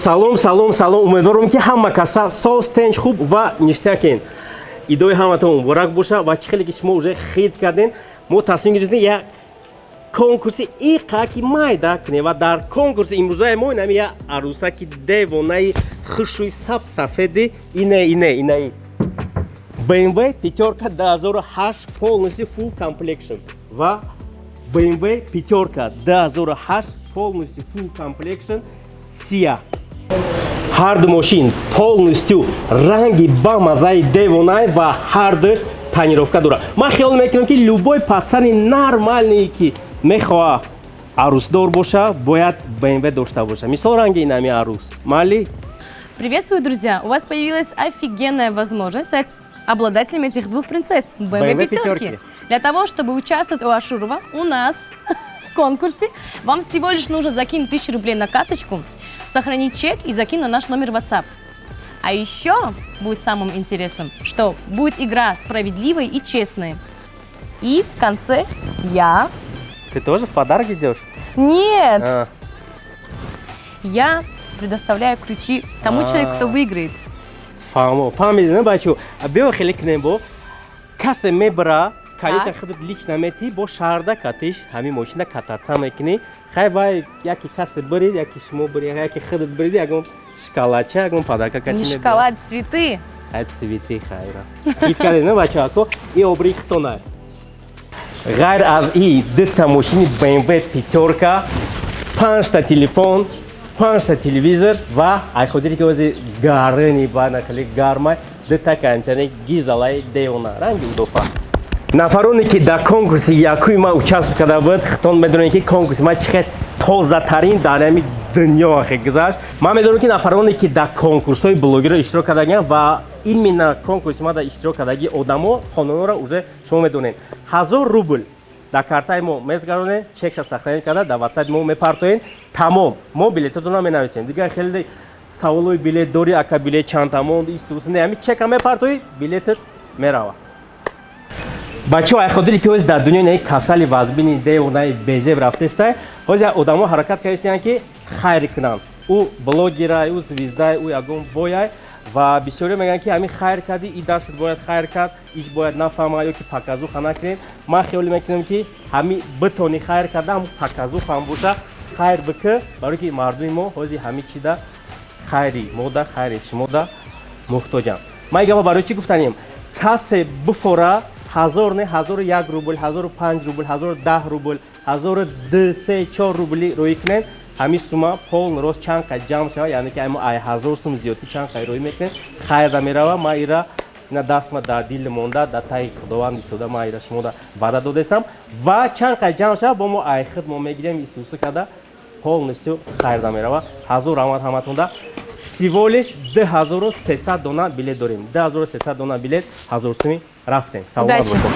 Салом, салом, салом! Умедворам, ки ҳама каса соз, тенч, хуб ва ништякен. Идои ҳаматон муборак боша. Ва чӣ хеле ки шумо уже хит кардем, мо тасмим гирифтем як конкурси иқаки майда кунем. Ва дар конкурси имрӯзаи мо инами як арӯсаки девонаи хушӯи саб сафеди ине ине инаи BMW пятёрка 2008, полностью full completion, ва BMW пятёрка 2008, полностью full completion, сия. Ҳарду мошин полностью ранги бамазаи девонай ва ҳардуш тонировка дорад. Ман хиёл мекунам, ки любой пацани нормальный, ки мехоҳа арӯсдор боша, бояд BMW дошта боша. Мисол, ранги инами арӯс майли. Приветствую, друзья! У вас появилась офигенная возможность стать обладателем этих двух принцесс BMW BMW пятерки. Пятерки. Для того, чтобы участвовать у Ашурова у нас в конкурсе, вам всего лишь нужно закинуть 1000 рублей на карточку, сохранить чек и закинуть на наш номер WhatsApp. А еще будет самым интересным, что будет игра справедливой и честной. И в конце я... Ты тоже в подарок идешь? Нет! А. Я предоставляю ключи тому А. человеку, кто выиграет. Фаҳмо, фаҳмидем, бачо. Биё, хеле кунем: бо касе мебара калита, худат лично мети, бо шаҳрда катиш ҳамин мошина кататься мекунӣ. Хай, вай яки касе бирид, яки шумо бирид, яки худат бирид, ягон шоколадча, ягон подарка кати. Не шоколад, цветы. Хай, цветы, хайра. Ҳит кардем, на, бачо? Ако и обри хитона. Ғайр аз и дута мошини BMW пятёрка, панҷта телефон, панҷта телевизор ва ай хотире ки ози гарини ба хеле гармай, дута кондиционер гизалаи девона ранги удофа. Нафароне, ки дар конкурси якуми ман участвовать карда буд, хитон медонед, ки конкурси ман чӣ хел тозатарин дар ҳами дунё ахе гузашт. Ман медонам, ки нафароне, ки дар конкурсҳои блогерро иштирок кардагианд ва именно конкурси ман дар иштирок кардагии одамо, қонунҳоро уже шумо медонед. 1000 рубл дар картаи мо мезгаронем, чекша сохранить карда, дар ватсапи мо мепартоем, тамом. Мо билетотонро менависем. Дигар хеле саволои билет дорӣ, ака, билет чанд тамон истус не, ҳами чека мепартоӣ, билетат мерава. Бачаҳо, ай хотире ки ҳози дар дунёи наи касали вазбини девонаи безеб рафтестай, ҳози одамо ҳаракат кардистиянд, ки хайр кунанд. Ӯ блогерай, ӯ звездай, ӯ ягон бояй. Ва бисёриё мегӯянд, ки ҳамин хайр кардӣ, и дастат бояд хайр кард, иш бояд нафаҳма ё ки показуха накунед. Ман хиёле мекунам, ки ҳами битони хайр карда, ҳам показуха ҳам боша, хайр бикӣ, барое ки мардуми мо ҳози ҳами чида хайри мода, хайри шумода муҳтоҷанд. Ман ин гапа барои чӣ гуфтанем? Касе буфора, ҳазор не, 1001 рубл, 1005 рубл, 1010 рубл, 1002, 3, 4 рубли рӯӣ кунем, ҳамин сума полный рост чанд қай ҷамъ шава, яъне ки мо ай 1000 сум зиёдтӣ чанд қай рӯӣ мекунем, хайрда мерава. Ман ира ина дастма дар дил монда, дар таги Худованд истода, ман ира шумода ваъда додестам. Ва чанд қай ҷамъ шава, бо мо ай худ мо мегирем, исуса карда, полностью хайрда мерава. Ҳазор раҳмат ҳаматонда. Всего лишь 2300 дона билет дорем, 2300 дона билет, 1000 суми. Рафтем, саломат Удачи. бошед.